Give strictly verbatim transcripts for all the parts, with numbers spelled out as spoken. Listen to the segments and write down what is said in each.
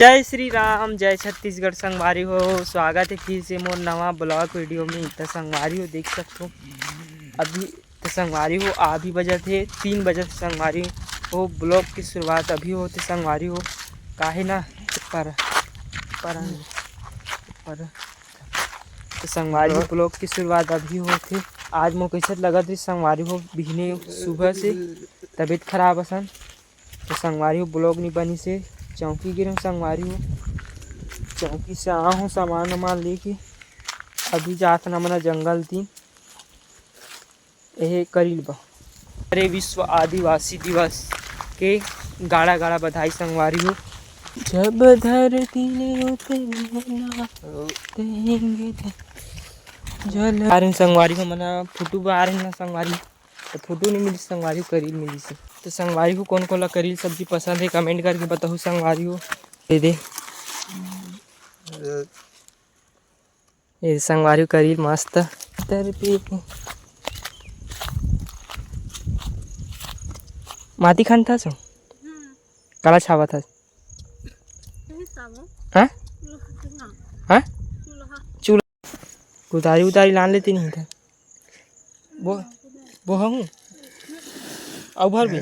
जय श्री राम, जय छत्तीसगढ़ संगवारी हो। स्वागत हे फिर से मोर नवा vlog video में। त संगवारी हो, देख सकथो अभी, त संगवारी हो, अभी बजत हे तीन बजत हे संगवारी हो। Vlog की शुरुआत अभी होत हे संगवारी हो, काहे ना पर, पर, पर त संगवारी हो, vlog की शुरुआत अभी होत हे। आज मोर कइसे लगत रहिस संगवारी हो, बिहने सुबह से तबीयत खराब असन, त संगवारी हो, vlog नइ बनिस हे। चौकी गे रहेंव संगवारी हो, चौकी से आए हों सामान वामान लेके, अभी जात हन हमन जंगल तीन। एहे करील बा। अरे, विश्व आदिवासी दिवस के गाड़ा गाड़ा बधाई संगवारी हो। जब धरती ने उतरना देंगे ते-, जल आ रहे संगवारी हो, मना फोटो बा आ रहे ना संगवारी, त फोटो नइ मिलिस संगवारी हो, करील मिलिस हे। त संगवारी हो, कोन कोन ला करील सब्जी पसंद हे, comment करके बताहू संगवारी हो। दे दे। ए संगवारी हो, करील मस्त तरपे। माटी खनथस? काला छावत हस? हाँ? हाँ? कुदारी उदारी लान लेते नहीं था। बो-, बोहूँ। अउ भर भी।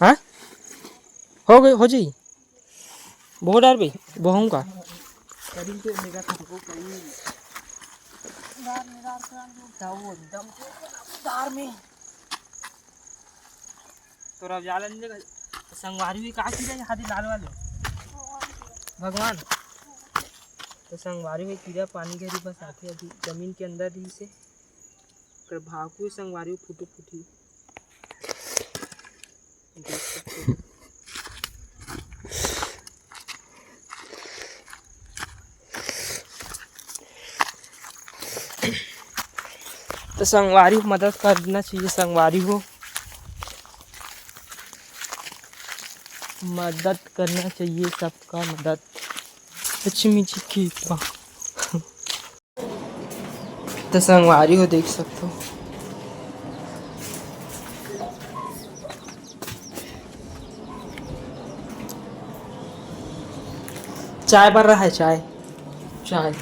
हाँ? हो गई, हो जाई। बोह डार भी, बोहूँ का। तोरा जालन दे संगवारी हुई का की जाए हाथी लाल वाले। भगवान। त संगवारी में कीरा पानी घरी बस आथे, अभी जमीन के अंदर रहिस हे। ओकर भाकू संगवारी फुटू फुटी। त संगवारी हो, मदद करना चाहिए संगवारी हो, मदद करना चाहिए सबका मदद। लक्ष्मी जी की कृपा। त संगवारी हो, देख सकथो, चाय बर रहा है, चाय, चाय।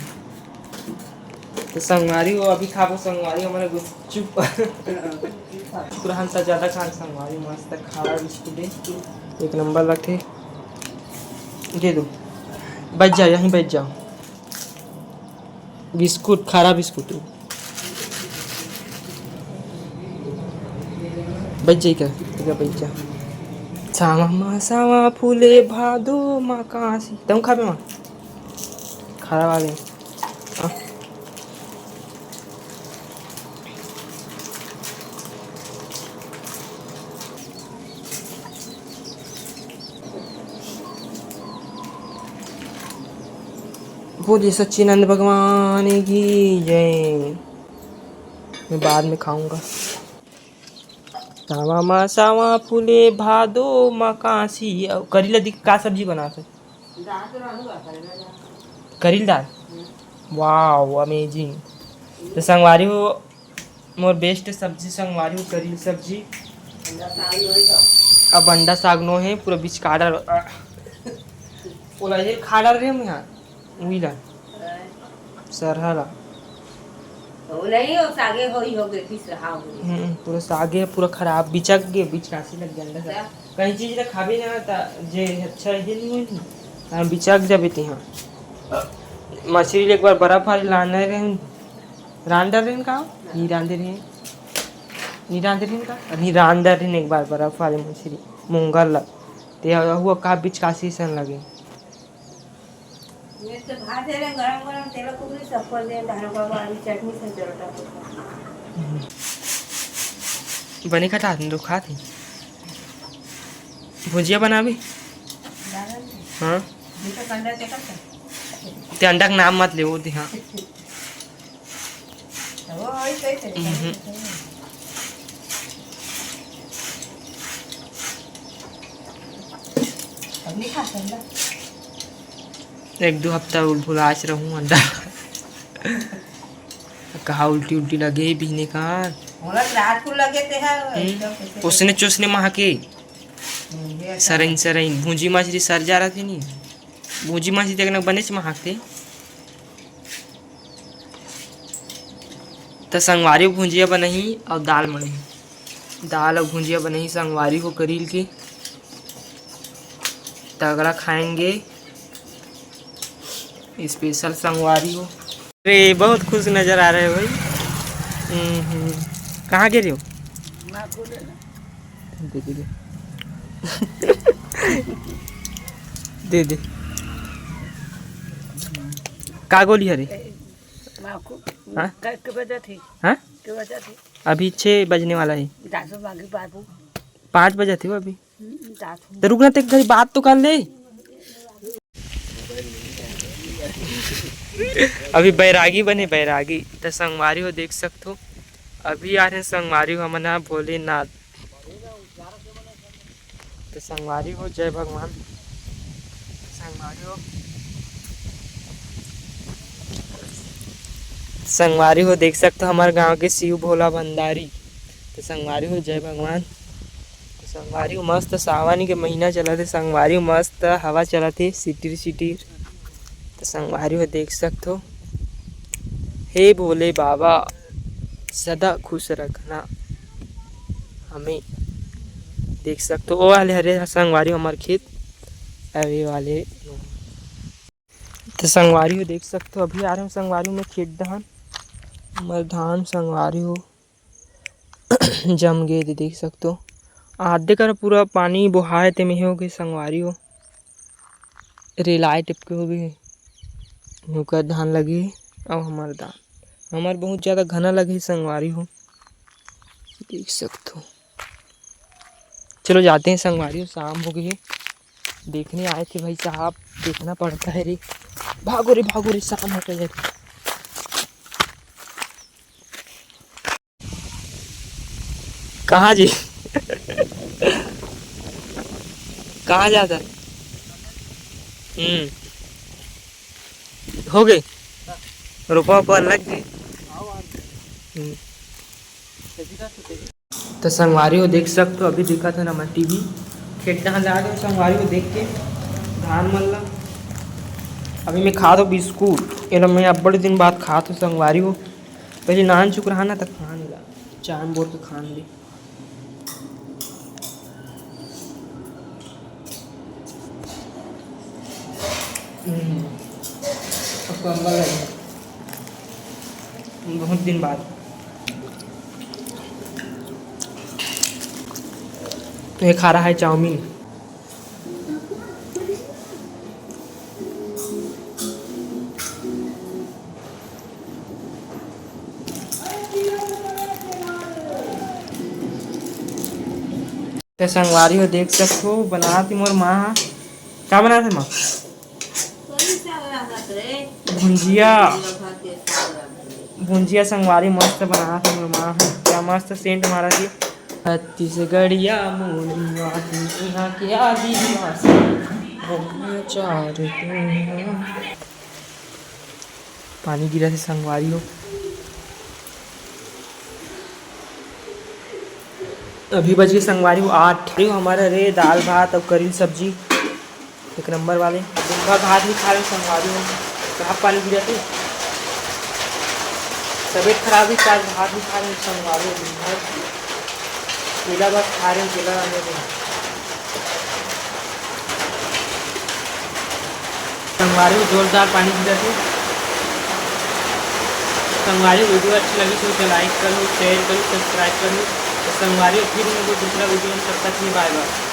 त संगवारी हो, अभी खाबो संगवारी हो, हमन गुपचुप। कुरहन त ज्यादा खान संगवारी, मस्त खारा बिस्कुट हे, एक नंबर लगथे। दे दो, बैठ जाओ, यहीं बैठ जाओ। बिस्कुट, खारा बिस्कुट। बैठ जाई का? इधर बैठ जा। सावा मा सावा फूले, भादो मा कांसी। तम खाबे मा? खारा वाले। हाँ। बोलिए सच्चिदानंद भगवान की जय। मैं बाद में खाऊंगा। सावा मा सावा फूले, भादो मा कांसी। अउ करीला दिख का सब्जी बनाथे? करील दाल। Wow, amazing। त संगवारी हो, मोर best सब्जी संगवारी हो, करील सब्जी। अब अंडा साग नो हे, पूरा बीच काड़ा, ओला ये खाड़ा रे मैं, उही ला। सरहा ला। वो नहीं हो, सागे हो ही हो गए, किस रहा हो गए। हम्म, पूरा सागे पूरा खराब, बिचक गे, बिचकासी लग गया अंदर। क्या? कहीं चीज ला खाबे ना, ता जे अच्छा हे नहीं होई, हाँ, बिचक जाबे ते हाँ। मछली ले एक बार बर्फ वाली लाने रहे, रांडर रहे का? नहीं रांधे रहे, नहीं रांधे रहे का? नहीं रांधे रहे एक बार बर्फ वाली मछली, मोंगर ला। ते हुआ का बिचकासी सन लगे। ये तो भात है ना, गरम गरम तेल कुकरी सब कर दे, धान का बारी चटनी से जरूरत है। बने का था, तुम तो खाते। भुजिया बनाबे? हाँ। ये तो कंडा चटक है। ते अंडा का नाम मत ले, वो दे, हाँ। एक दो हफ्ता भुलाच रहूं अंडा। कहा उल्टी उल्टी लगे बिहने का। ओसने चोसने महा के। सरइन सरइन भूंजी मछरी सर जा रथे नी। भूंजी मछरी देखना बनेच महकथे। त संगवारी हो भुंजिया बनही अउ दाल बनही। दाल अउ भुंजिया बनही संगवारी हो करील के। तगड़ा खाएंगे। स्पेशल संगवारी हो। अरे, बहुत खुश नजर आ रहे हो भाई। हम्म, हम्म। कहाँ गिरे हो? दे, दे, दे। दे, दे। का गोली हरे? हाँ? के बजत हे? हाँ? के बजत हे? अभी छः बजने वाला है। दादू मांगी बाबू। पाँच बजत हे वो अभी। हम्म, दादू। तो रुकना, ते घरी बात तो कर ले। अभी बैरागी बने, बैरागी। त संगवारी हो देख सकथो, अभी आ रहे संगवारी हो हमन ह भोलेनाथ। त संगवारी हो, जय भगवान। संगवारी हो, संगवारी हो देख सकथो हमर गांव के शिव भोला भंडारी। त संगवारी हो, जय भगवान। त संगवारी हो, मस्त सावन के महीना चलत हे संगवारी हो, मस्त हवा चलत हे सिटिर सिटिर। त संगवारी हो देख सकथो, हे भोले बाबा सदा खुश रखना हमें। देख सकथो ओ वाले हरे संगवारी हो हमर खेत, अउ ये वाले। त संगवारी हो देख सकथो अभी आ रहे हो संगवारी हो मैं खेत डहन, हमर धान संगवारी हो जम गे दे देख सकथो। आधे कर पूरा पानी बोहाए ते में हो गे संगवारी हो। रेलाए टिपके हो गे हे। ओकर धान लगे हे अउ हमर धान। हमर बहुत ज़्यादा घना लगे हे संगवारी हो। देख सकथो। चलो जाते हैं संगवारी हो, शाम हो गई है। देखने आए थे भाई साहब, देखना पड़ता है रे। भागो रे, भागो रे, शाम हो गई है। कहाँ जी? कहाँ जाता? हम्म, हो गए, रोपा उपा लग गए। हम्म। त संगवारी हो देख सकथो, अभी दिखत हे ना मैं टीवी, खेत डहन ले आ गए संगवारी हो देख के धान मन ला। अभी मैं खात हो बिस्कुट, एला मैं अब्बड़ दिन बाद खात हो संगवारी हो। पहले नान चुक रहा ना त खान ला, चाम बोर के खान ले। हम्म, अब कंबल लगे। बहुत दिन बाद। ये खा रहा है चाउमीन। त संगवारी हो देख सकथो, बनात हे मोर माँ ह। का बनात हे माँ? भुंजिया। भुंजिया संगवारी मस्त बनात हे मोर माँ ह। क्या मस्त सेंट मारत हे। छत्तीसगढ़िया मोरी वादी, यहाँ के आदिवासी। चार पानी गिरत हे संगवारी हो। अभी बज गए संगवारी हो आठ। अरे हमारा रे दाल भात अउ करील सब्जी एक नंबर वाले। दिन भर भात नहीं खा रहे संगवारी हो, साफ पानी गिरत हे। तबीयत खराब ही, आज भात नहीं खा रहे संगवारी हो दिन भर। केला बस खा रहे, केला रहने दे। संगवारी हो जोरदार पानी गिरत हे। संगवारी वीडियो अच्छी लगी तो उसे like कर लो, share कर लो, subscribe कर लो। तो संगवारी हो फिर मिलबो दूसरा वीडियो में, तब तक के लिए bye bye।